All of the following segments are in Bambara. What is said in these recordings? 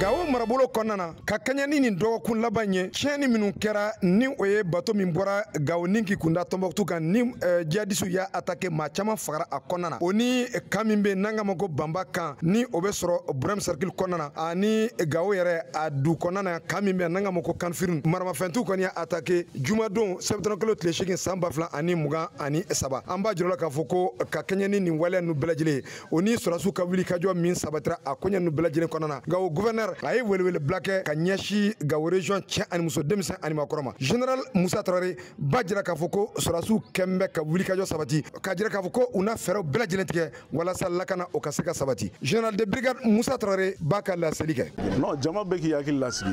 Gawo marabolo kɔnɔna na, ka kɛɲɛ ni nin dɔgɔkun laban ye, tiɲɛni minnu kɛra, ni o ye bato min bɔra Gawo ni k'i kunda Tɔnbɔkutu kan, ni jihadisiw y'a attaqué, maa caman fagara a kɔnɔna na. O ni camp min bɛ n'an k'a ma ko Banba camp, ni o bɛ sɔrɔ Burem cercle kɔnɔna na, ani Gawo yɛrɛ a du kɔnɔna na, camp min bɛ n'an k'a ma ko Kanfirin, maramafɛntigiw kɔni y'a attaqué jumadon septembre kalo tile 8 san 2023. An b'a jira la k'a fɔ ko ka kɛɲɛ ni nin waleya ninnu bɛɛ lajɛlen ye, o ni sɔrɔdasiw ka wulikajɔ min sabatira a koɲɛ ninnu bɛɛ lajɛlen kɔnɔna na, Gawo gouverneur a ye welewele bila kɛ ka ɲɛsin Gawo région cɛ ani muso, denmisɛn ani maakɔrɔ ma. Général Musa Tarawele b'a jira k'a fɔ ko sɔrɔdasiw kɛn bɛ ka wulikajɔ sabati, k'a jira k'a fɔ ko u na fɛɛrɛw bɛɛ lajɛlen tigɛ walasa lakana o ka se ka sabati. Général de brigade Musa Tarawele b'a ka laseli kɛ. Non, jama bɛɛ k'i hakili lasigi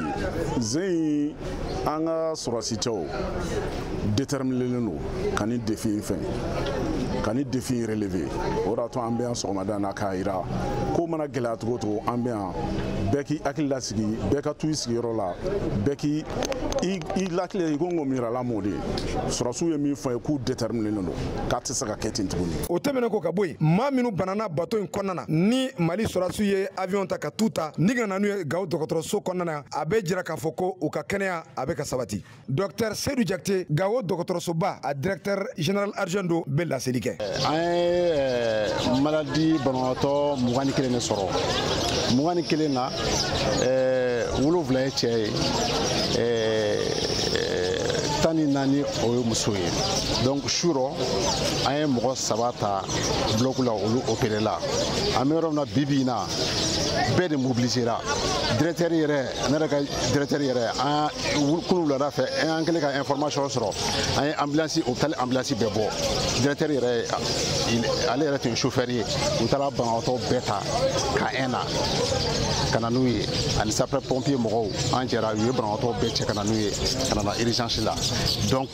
zen, an ka sɔrɔdasi cɛw déterminélen don ka ni défi in fɛn, ka ni défi in relever. O de y'a to an bɛ yan sɔgɔmada in na k'a yira ko mana gɛlɛya cogo o cogo, an bɛ yan. Bɛɛ k'i hakili lasigi, bɛɛ ka t'u sigiyɔrɔ la, bɛɛ k'i i lakile i ko n ko mirala m'o de ye. Sɔrɔdasiw ye min fɔ ye k'u déterminélen don k'a tɛ se ka kɛ ten tuguni. O tɛmɛnen kɔ ka bɔ yen, maa minnu banana bato in kɔnɔna na, ni Mali sɔrɔdasiw ye avion ta ka t'u ta ni ka na n'u ye Gawo dɔgɔtɔrɔso kɔnɔna na, a bɛ jira k'a fɔ ko u ka kɛnɛya a bɛ ka sabati. Docteur Seydou Jakite, Gawo dɔgɔtɔrɔsoba a directeur général adjoint do, bɛ laseli kɛ. An ye maladie banabagatɔ 21 de sɔrɔ. 21 na, 7 ye cɛ ye, 14 o ye muso ye. Donc su rɔ, an ye mɔgɔ 3 ta bloc la, olu opéré la. An bɛ yɔrɔ min na bi bi in na, bɛɛ de mobilisera. Directeur yɛrɛ, ne yɛrɛ ka directeur yɛrɛ, an kunun wulada fɛ, an kɛlen ka information sɔrɔ, an ye ambulance, hôpital ambulance bɛɛ bɔ. Directeur yɛrɛ, ale yɛrɛ tun ye chauffeur ye. U taara banabagatɔ bɛɛ ta ka un na ka na n'u ye, ani sapeur pompier mɔgɔw, an jɛra u ye banabagatɔ bɛɛ cɛ ka na n'u ye, ka na urgence la. Donc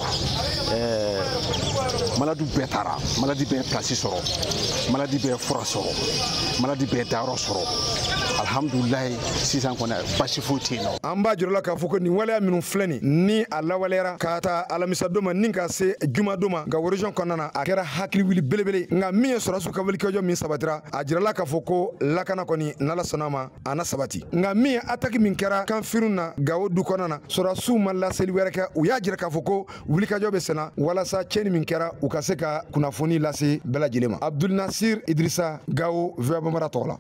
malade bɛɛ taara, malade bɛɛ place sɔrɔ, malade bɛɛ fura sɔrɔ, malade bɛɛ dayɔrɔ sɔrɔ. Alhamdulilayi, sisan kɔni basi foyi tɛ yen nɔ. An b'a jira la k'a fɔ ko nin waleya minnu filɛ nin, ni a lawaleyara ka taa alamisadon ma ni ka se jumadon ma Gawo région kɔnɔna na, a kɛra hakili wuli belebele. Nka min ye sɔrɔdasiw ka wulikajɔ min sabatira, a jirala k'a fɔ ko lakana kɔni, n'Ala sɔnna ma, a na sabati. Nka min ye attaque min kɛra Kanfirin na Gawo du kɔnɔna na, sɔrɔdasiw ma laseli wɛrɛ kɛ. U y'a jira k'a fɔ ko wulikajɔ bɛ senna walasa tiɲɛni min kɛra, u ka se ka kunnafoni lase bɛɛ lajɛlen ma. Abdul Nasir Idrissa, Gawo, VOA Bambara tɔgɔ la.